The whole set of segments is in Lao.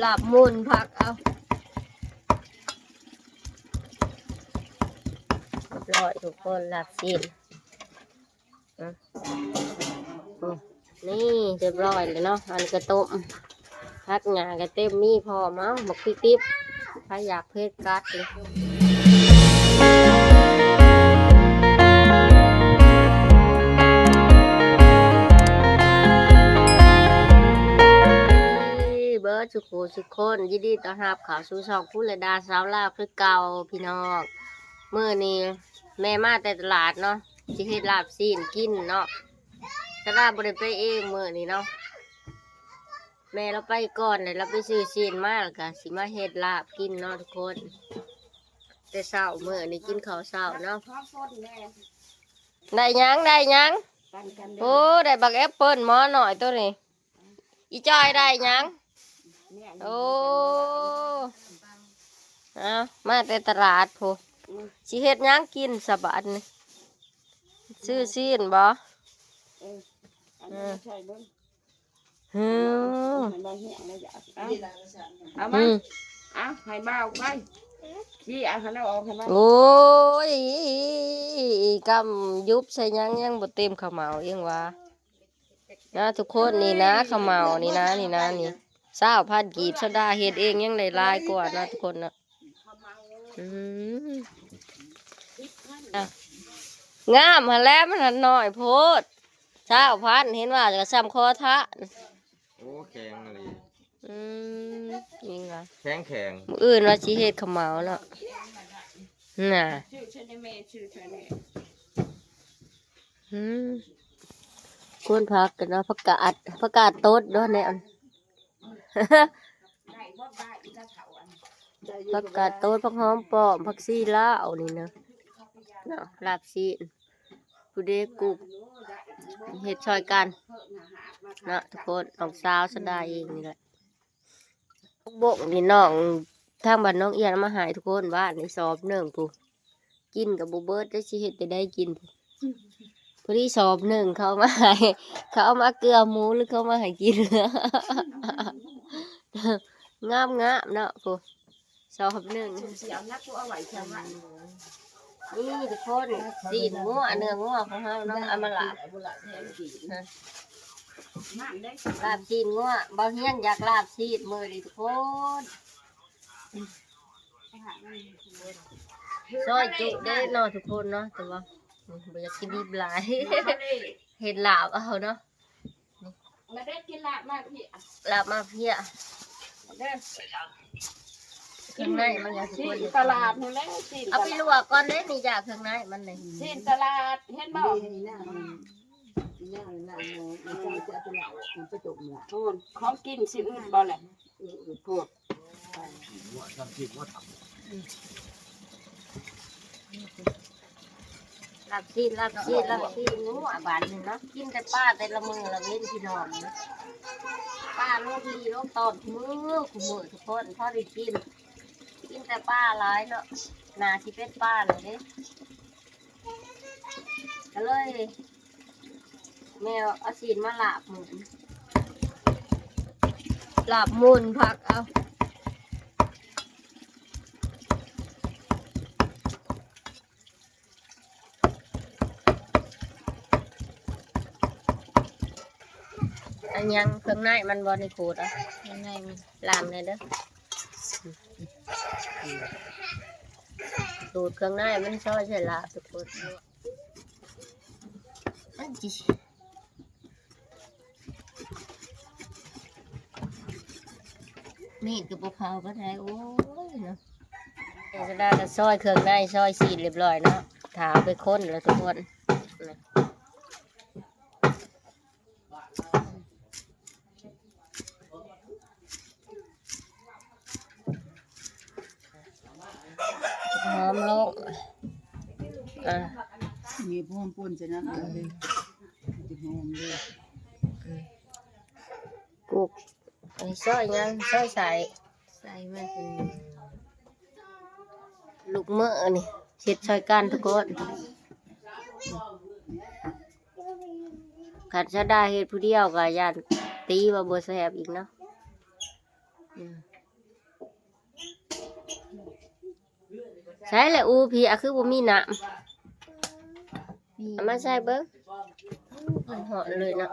ລາບໝູນຜັກເອົາ ຮຽບຮ້ອຍທຸກຄົນ ລາບຊີ້ນ ອະ ອືມ ນີ້ຮຽບຮ້ອຍແລ້ວເນາະ ອັນນີ້ກະຕົ້ມ ຜັກຫຍ້າກະເຕັມມີພ້ອມ ເອົາ ບັກພິກດິບ ໃຜຢາກເຜັດກັດເລີຍ ເບີດ ສຸຂູສຸຄົນ ຍິນດີຕ້ອນຮັບເຂົ້າສູ່ຊ່ອງພູລະດາສາວລາວຄືເກົ່າພີ່ນ້ອງ. ມື້ນີ້ແມ່ມາແຕ່ຕະຫຼາດເນາະ ຊິເຮັດລາບຊີ້ນກິນເນາະ. ສາວລາວບໍ່ໄດ້ໄປເອງມື້ນີ້ເນາະ ແມ່ລາວໄປກ່ອນ ແລ້ວລາວໄປຊື້ຊີ້ນມາ ແລ້ວກະຊິມາເຮັດລາບກິນເນາະທຸກຄົນ. ແຕ່ເຊົ້າມື້ນີ້ກິນເຂົ້າເຊົ້າເນາະ. ໄດ້ຫຍັງ ໄດ້ຫຍັງ? ໂອ້ ໄດ້ບັກແອັບເປິ້ນໝໍນ້ອຍໂຕນີ້. ອີຈອຍໄດ້ຫຍັງ? ໂອ້ ເອົາ ມາແຕ່ຕະຫຼາດພຸ້ນ ຊິເຮັດຫຍັງກິນສະບາດນີ້? ຊື້ຊີ້ນບໍ? ເອີ ເອີ ໃສ່ເບິ່ງ ເອີ ໃຫ້ມາເຮັດແລ້ວຢາກ ເອົາ ເອົາມາ ອືມ ເອົາໃຫ້ບ່າວໄປ ຊີ້ ເອົາໃຫ້ລາວອອກໃຫ້ມາ. ໂອ້ຍ ກຳຍຸບໃສ່ຫຍັງ ຍັງບໍ່ເຕັມເຂົ້າເໝົາອີຫຍັງຫວາ. ນະທຸກຄົນ ນີ້ນະ ເຂົ້າເໝົານີ້ນະ ນີ້ນະ ນີ້ ຊາວພັນກີບ ສາວດາເຮັດເອງຍັງໄດ້ຫຼາຍກວ່ານະທຸກຄົນນະ. ອືມ ອ່ະ ງາມຫັ້ນແຫຼະ ມັນຫັ້ນໜ້ອຍໂພດ ຊາວພັນ ເຫັນວ່າກະຊ່ຳຄໍທະ. ໂອ້ ແຂງອີ່ຫຼີ. ອືມ ຍິງວ່າແຂງໆ ມື້ອື່ນວ່າຊິເຮັດເຂົ້າເໝົາເນາະ ນະ. ອືມ ກວນຜັກກັນເນາະ ຜັກກາດ ຜັກກາດຕົດເນາະແນວ ຜັກກາດຕົດ ຜັກຫອມປ້ອມ ຜັກຊີລາວນີ້ນະ ເນາະ ລາບຊີ້ນ ຜູ້ເດກຸກ ເຮັດຊ່ອຍກັນເນາະທຸກຄົນ ນ້ອງສາວສາວດາເອງນີ້ແຫຼະ. ບົກນີ້ນ້ອງທາງບ້ານໜອງອຽນເອົາມາໃຫ້ທຸກຄົນ ວານນີ້ສອບໜຶ່ງພຸ້ນ ກິນກະບໍ່ເບິດ ຈັກຊິເຮັດແນວໃດກິນ ພໍດີສອບໜຶ່ງ ເຂົາເອົາມາໃຫ້ ເຂົາເອົາມາເກືອໝູ ຫຼື ເຂົາເອົາມາໃຫ້ກິນ ງາມໆເນາະ ຜູ້ ສອບໜຶ່ງ ຊິເອົາໜັກກວ່າເອົາໄວ້ແຖວບ້ານ. ນີ້ທຸກຄົນ ຊີ້ນງົວ ເນື້ອງົວຂອງເຮົາເນາະ ເອົາມາລາບ ລາບຊີ້ນງົວ ບ່າວຮຽນຢາກລາບຊີ້ນມື້ນີ້ທຸກຄົນ ຊອຍຈຸເດ້ເນາະທຸກຄົນເນາະ ແຕ່ວ່າບໍ່ຢາກຊິດິບຫຼາຍ ເຮັດລາບເອົາເນາະ. ມາເດີກິນລາບມາເພຍ ລາບມາເພຍ ມາເດີ ເຄື່ອງໃນມັນກໍຊິ ຊີ້ນຕະຫຼາດນີ້ແຫຼະ ຊີ້ນຕະຫຼາດ ເອົາໄປລວກກ່ອນເດ້ນີ້ຈ້າ ເຄື່ອງໃນມັນນີ້ ຊີ້ນຕະຫຼາດ ເຫັນບໍ່? ໂອ້ ຂອງກິນຊິອຶດບໍ່ແຫຼະ? ລາບຊີ້ນ ລາບຊີ້ນ ລາບຊີ້ນ ໂອ້ ບາດນີ້ເນາະ ກິນແຕ່ປາແຕ່ລະມື້ລະເວັນ ພີ່ນ້ອງເອີຍ ປາລົງຫຼີ່ລົງຕອນ ມື້ ຄູ່ມື້ທຸກຄົນ ພໍໄດ້ກິນ ກິນແຕ່ປາຫຼາຍເນາະ ໜ້າຊິເປັນປາແລ້ວເດ້ ກະເລີຍ ແມ່ເອົາຊີ້ນມາລາບໝູນ ລາບໝູນຜັກເອົາ ອັນຫຍັງ ເຄື່ອງໃນມັນບໍ່ໄດ້ຂູດເອົາ ເຄື່ອງໃນມັນ ລ້າງແດ່ເດີ ຂູດເຄື່ອງໃນມັນ ຊອຍໃສ່ລາບທຸກຄົນ. ມີດກໍບໍ່ເຂົ້າປານໃດ ໂອ້ຍເນາະ ສາວດາກໍຊອຍເຄື່ອງໃນ ຊອຍຊີ້ນຮຽບຮ້ອຍເນາະ ຖ້າເອົາໄປຄົນແລ້ວທຸກຄົນ. ຫອມລົງ ອ່າ ມີຫອມປົ່ນໃສ່ນັ້ນເອົາເດ້ ມັນຈະຫອມເດ້ ອືມ ກຸກ ອັນນີ້ຊອຍຫຍັງ? ຊອຍໃສ່ ໃສ່ມາເປັນລູກເໝີນີ້ ເຮັດຊ່ອຍກັນທຸກຄົນ. ຄັນສາວດາເຮັດຜູ້ດຽວກໍຢ້ານຕີວ່າບໍ່ແຊບອີກເນາະ. ອືມ ໃສ່ແລ້ວອູພີ້ ອາ ຄືບໍ່ມີນ້ຳ ເອົາມາໃສ່ເບິ່ງ ມັນຮ້ອນເລີຍເນາະ.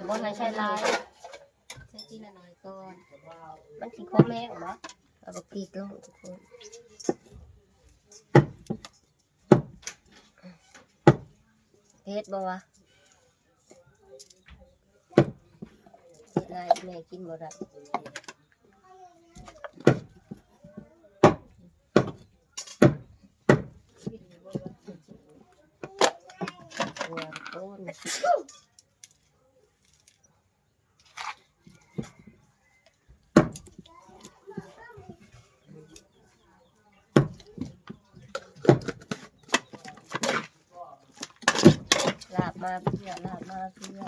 ບໍ່ໃຫ້ໃສ່ຫຼາຍ ໃສ່ທີລະໜ້ອຍກ່ອນ ມັນຊິຄົມແຮງເນາະ. ເອົາບັກພິກລົງທຸກຄົນ ເຜັດບໍ່ວະ? ເຜັດຫຼາຍແມ່ກິນບໍ່ໄດ້. ລາບມາເພື່ອ ລາບມາເພື່ອ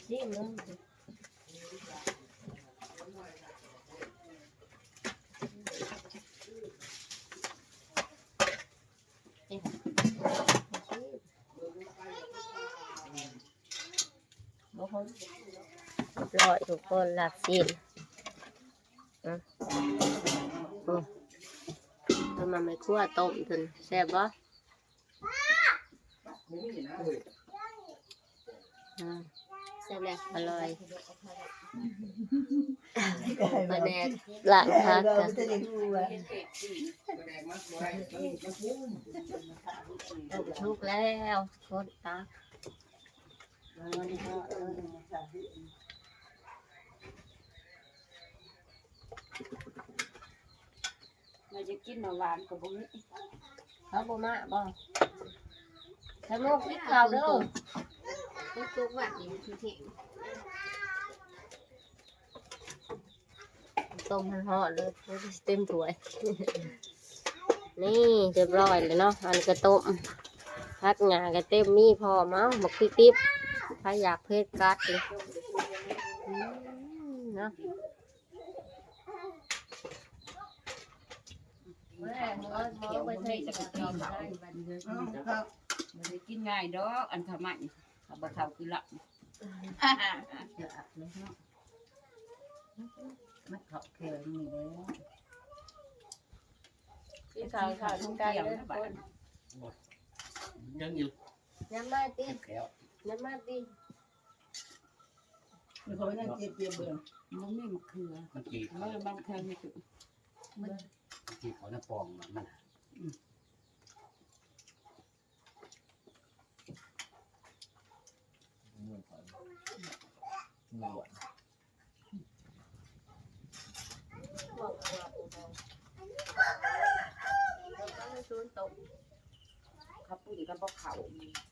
ຊີມເບິ່ງ. ໂອ້ໂຫ ຮຽບຮ້ອຍທຸກຄົນ ລາບຊີ້ນ ອືມ ໂອ້ ເອົາມາແມ່ຄົວຕົ້ມຈົນແຊບບໍ່? ອືມ ແຊບແຫຼະ ອະລ່ອຍ ປາແດກລ້າງຜັກກະສຸກແລ້ວ ຄົນຕັກ. ລາວຢາກກິນນ້ຳຫວານກໍບໍ່ມີ ເຂົາບໍ່ມາບໍ່? ໄຂ່ມຸກກິນເຂົ້າເດີ ຝົນຕົກວັນນີ້ຄືແຮງ ຕົ້ມຮ້ອນໆເລີຍ ໂອ້ຍ ເຕັມຖ້ວຍ. ນີ້ຮຽບຮ້ອຍແລ້ວເນາະ ອັນນີ້ກະຕົ້ມ ຜັກຫຍ້າກະເຕັມມີພ້ອມ ເອົາ ບັກພິກດິບ ໃຜຢາກເຜັດກັດເລີຍ ອືມ ເນາະ. ບໍ່ໄດ້ກິນງ່າຍດອກ ອັນເຂົ້າມານີ້ ເຂົ້າບໍ່ເຂົ້າຄືລະ ມັນເຂົ້າແຂງນີ້ແຫຼະ ກິນເຂົ້າ ເຂົ້ານຳກັນເດີທຸກຄົນ ຍັງຢູ່ ຍັບມາຕິ ແຂວ ຍັບມາຕິ ມັນເຂົາໄປນັ່ງເກັບ ເກັບເບິ່ງ ມັນມີໝາກເຂືອ ມັນກີບ ເອີ ບາງເທື່ອມີຈຸ ມັນ ມັນກີບເຂົ້າໃນປ່ອງມັນ ອືມ. ເຂົາປຸ້ນກັບບໍ່ເຂົ້າ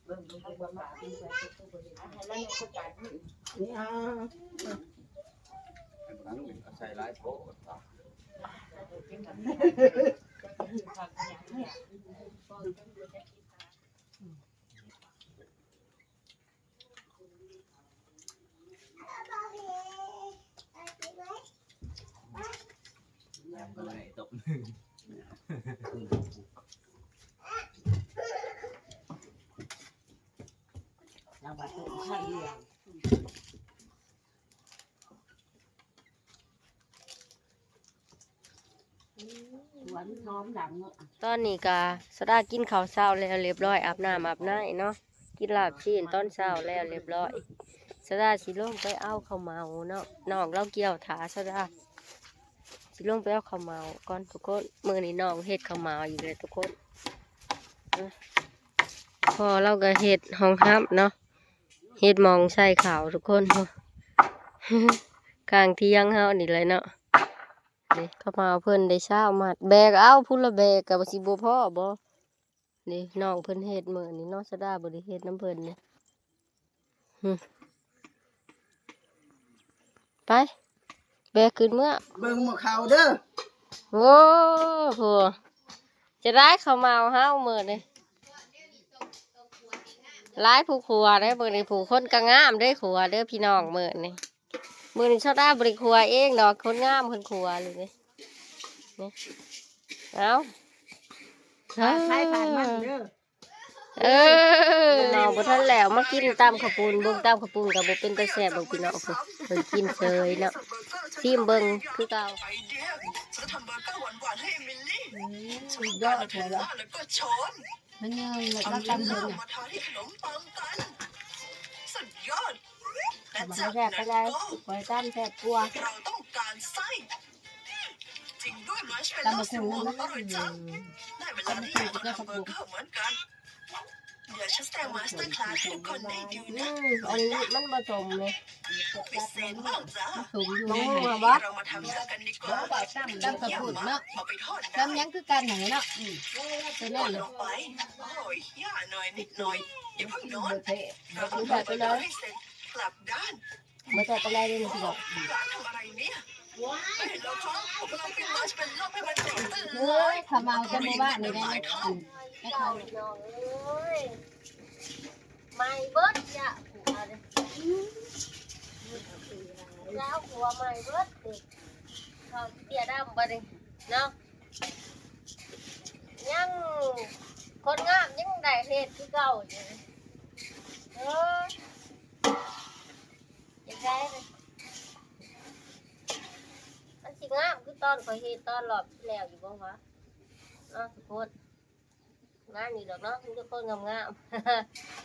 ເບິ່ງເບິ່ງເບິ່ງວ່າ ໃຫ້ລະໜຶ່ງຄືກັນ ນີ້ ໃສ່ຫຼາຍໂພດ. ຕອນນີ້ກະສະດາກິນເຂົ້າເຊົ້າແລ້ວຮຽບຮ້ອຍ ອາບນ້ຳອາບໃນເນາະ ກິນລາບຊີ້ນຕອນເຊົ້າແລ້ວຮຽບຮ້ອຍ ສະດາຊິລົງໄປເອົາເຂົ້າເໝົາເນາະ ນ້ອງລາວກ່ຽວຖ້າ ສະດາຊິລົງໄປເອົາເຂົ້າເໝົາກ່ອນທຸກຄົນ ມື້ນີ້ນ້ອງເຮັດເຂົ້າເໝົາອີກແລ້ວທຸກຄົນ ພໍ່ລາວກະເຮັດຫ້ອງຮັບເນາະ ເຮັດໝ່ອງໃສ່ເຂົ້າທຸກຄົນ ກາງທຽງເຮົານີ້ແຫຼະເນາະ ນີ້ເຂົ້າມາເພິ່ນໄດ້ຊາວມັດ ແບກເອົາພຸ້ນລະແບກກະຊິບໍ່ພໍບໍ່ ນີ້ນ້ອງເພິ່ນເຮັດມື້ນີ້ເນາະ ສະດາບໍ່ໄດ້ເຮັດນຳເພິ່ນນີ້ ຫຶ ໄປ ແບກຂຶ້ນເມືອ ເບິ່ງໝໍ່ເຂົ້າເດີ ໂອ້ ໂຫ ຈະໄດ້ເຂົ້າເໝົາເຮົາມື້ນີ້ ຫຼາຍຜູ້ຄົວເດ້ມື້ນີ້ ຜູ້ຄົນກະງາມເດ້ຄົວເດີພີ່ນ້ອງມື້ນີ້. ມື້ນີ້ຊາວດາບໍ່ໄດ້ຂົ້ວເອງດອກ ຄົນງາມເພິ່ນຂົ້ວເລີຍເດ້. ນີ້ ເອົາ ຜ່ານໃຜຜ່ານມັນເດີ. ເອີ ເນາະ ບໍ່ທັນແລ້ວ ມາກິນຕຳເຂົ້າປຸ້ນ ເບິ່ງຕຳເຂົ້າປຸ້ນກໍບໍ່ເປັນຕາແຊບດອກພີ່ນ້ອງ ເພິ່ນ ເພິ່ນກິນເຊີຍເນາະ ຊີມເບິ່ງຄືເກົ່າ. ອືມ ສຸດຍອດເລີຍ ມັນຍັງລະຕຳເບິ່ງ ມັນແຊບປານໃດ ຂ້ອຍຕຳແຊບກວ່າ ຕຳບັກຫຸ່ງນັ້ນນະ ອືມ ຕຳບັກຫຸ່ງກັບເຂົ້າປຸ້ນ ອືມ ອັນນີ້ມັນບໍ່ສົມເລີຍ ມັນສົມຢູ່ ບັກຫຸ່ງບໍ່ ຕຳເຂົ້າປຸ້ນເນາະ ຕຳຫຍັງຄືກັນຫັ້ນແຫຼະເນາະ ອືມ ຕົວນັ້ນ ບໍ່ແພ້ ບໍ່ແພ້ປານໃດເດ້ ເອີຍ ຂ້າວເມົາແຕ່ມື້ວານນີ້ແຫຼະ ອືມ ເຈົ້າພີ່ນ້ອງເອີຍ ໄໝ້ເບິດ ຢາກ ຜົວເດ້ ລາວຜົວໄໝ້ເບິດ ເຂົ້າເຕ້ຍດຳບັດນີ້ເນາະ ຍັງ ຄົນງາມຍັງໄດ້ເຮັດຄືເກົ່າຢູ່ ເອີ ຈັ່ງໃດ ມັນຊິງາມຄືຕອນຂ້ອຍເຮັດຕອນຮອບທີ່ແລ້ວຢູ່ບໍ່ວະ ເນາະ ທຸກຄົນ ງາມຢູ່ດອກເນາະ ມີແຕ່ຄົນງາມໆ